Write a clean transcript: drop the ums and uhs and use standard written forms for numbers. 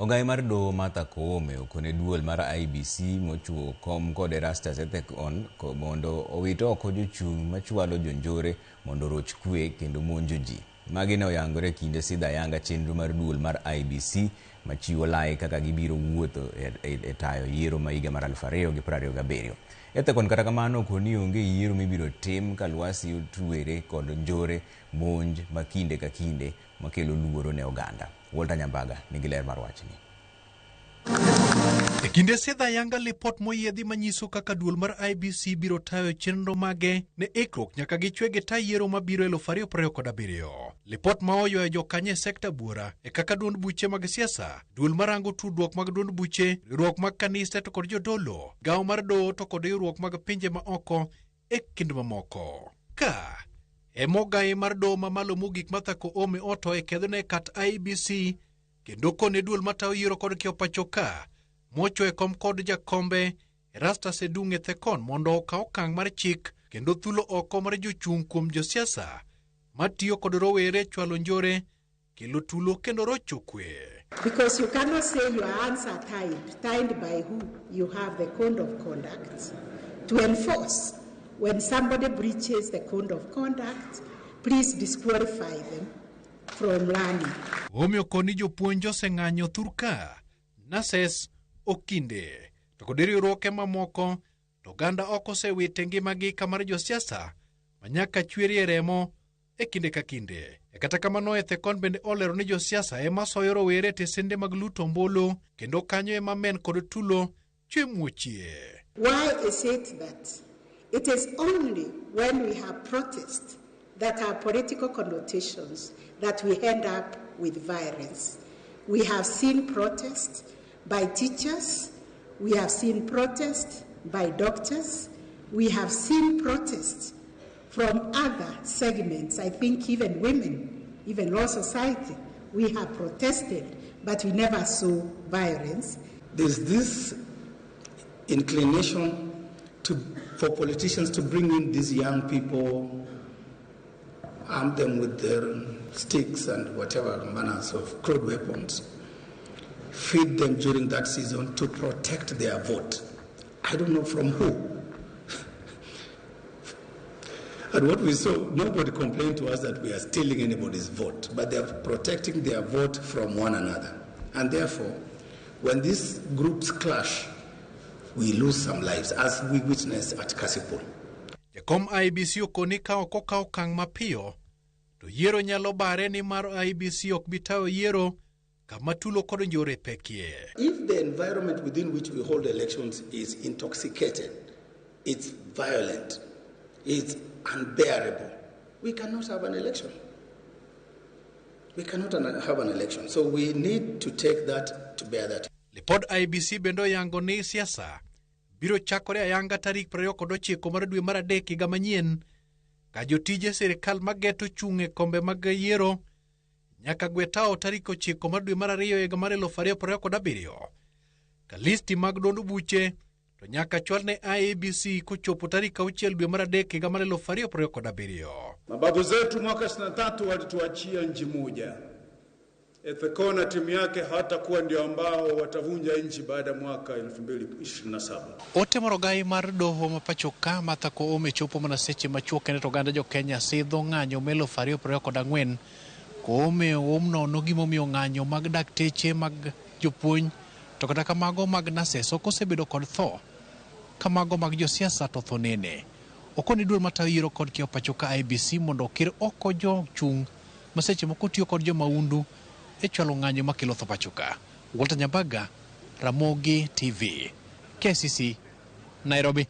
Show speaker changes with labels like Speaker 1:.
Speaker 1: Ogai mar doho Martha Koome okone duol mar IEBC mochuo kom kod Erastus Ethekon mondo owit oko jochung' machwalo jonjore mondo oroch kwe kendo monjo ji. Magi ne oyangore e kinde sidho ayanga chenro mar duol mar IEBC machiwo lai kaka gibiro wuotho e tayo yiero ma higa mar 2027. Ethekon kata kamano okoni onge yiero mibiro tim ka lwasi otwere kod njore monj ma kinde ka kinde makelo luoro ne oganda. Walter Nyambaga nigi ler mar wachni.
Speaker 2: E kinde sidho ayanga lipot moyiedhi manyiso kaka duol mar IEBC biro tayo chenro mage ne ikruok nyaka gichwe gi ta yiero mabiro 2027. Lipot ma oywayo jokanyo e sekta buora e kaka duond buche mag siasa, duol marango tudruok mag duond buche, riwruok mag kanise to kod jodolo, gawo mar doho to kod riwruok mag pinje ma oko e kind mamoko. Ka ema ogaye mar doho mamalo mogik Martha Koome oto e kedhone kat IEBC kendo kone duol matayo yiero kod kiewo pacho ka mocho e kom kod jakombe Erastus Edung' Ethekon mondo okaw okang' mar chik kendo thulo oko mar jochung' kuom josiasa matiyo kod rowere chwalo njore kelo tulo kendo rocho kwe.
Speaker 3: Because you cannot say your hands are tied. Tied by who? You have the code of conduct to enforce. When somebody breaches the code of conduct, please disqualify them from learning.
Speaker 2: Koome okoni jopuonj oseng'anyo thurka, nurses, okinde to kod riwruoge mamoko to oganda ok osewite ngimagi kamar josiasa manyaka chwerie remo e kinde ka kinde. E kata kamano Ethekon bende olero ni josiasa ema soyo rowere e tesende mag luto ombulu kendo kanyo ema men kod tulo chwe muochie.
Speaker 3: Why is it that it is only when we have protest that have political connotations that we end up with violence? We have seen protest by teachers, we have seen protest by doctors, we have seen protests from other segments. I think even women, even law society, we have protested, but we never saw violence.
Speaker 4: There's this inclination for politicians to bring in these young people, arm them with their sticks and whatever manners of crude weapons, feed them during that season to protect their vote. I don't know from who. And what we saw, nobody complained to us that we are stealing anybody's vote, but they are protecting their vote from one another. And therefore, when these groups clash, we lose some lives, as we witnessed at Kasipul.
Speaker 2: Jakom IEBC okoni ka ok okaw okang' mapiyo to yiero nyalo bare ni mar IEBC ok bi tayo yiero kama tulo kod njore pekie.
Speaker 4: If the environment within which we hold elections is intoxicated, it's violent, it's unbearable, we cannot have an election. We cannot have an election. So we need to take that to bear that.
Speaker 2: Lipod IEBC bende oyango ni siasa biro chakore ayanga tarik 29 mar dwe mar adek higa manyien ka jotije sirikal mageto chung' e kombe mag yiero nyaka gwe tao tarik 9 mar dwe mar ariyo higa mar 2027 ka listi mag duond buche to nyaka chwal ne IEBC kochopo tarik 6 dwe mar adek higa mar 2027.
Speaker 5: Mababu zetu mwaka 63 walituachia nchi moja. Ethekon na timu yake hawatakuwa ndio ambao watavunja nchi baada ya mwaka 2027.
Speaker 2: Ote mar ogai mar doho ma pacho ka Martha Koome chopo mana seche machuok kende to oganda jo Kenya sidho ng'anyo ma 2024. Koome oum nono gimomiyo ng'anyo mag dakteche mag jopuonj to kata kamago mag nurses ok osebedo kod tho ka mago mag josiasa to tho nene. Okoni duol matayo yiero kod kiewo pacho ka IEBC mondo okir oko jochung' ma seche moko tiyo kod jomaundu e chwalo ng'anyo makelo tho pacho ka. Walter Nyambaga, Ramogi TV, KCC, Nairobi.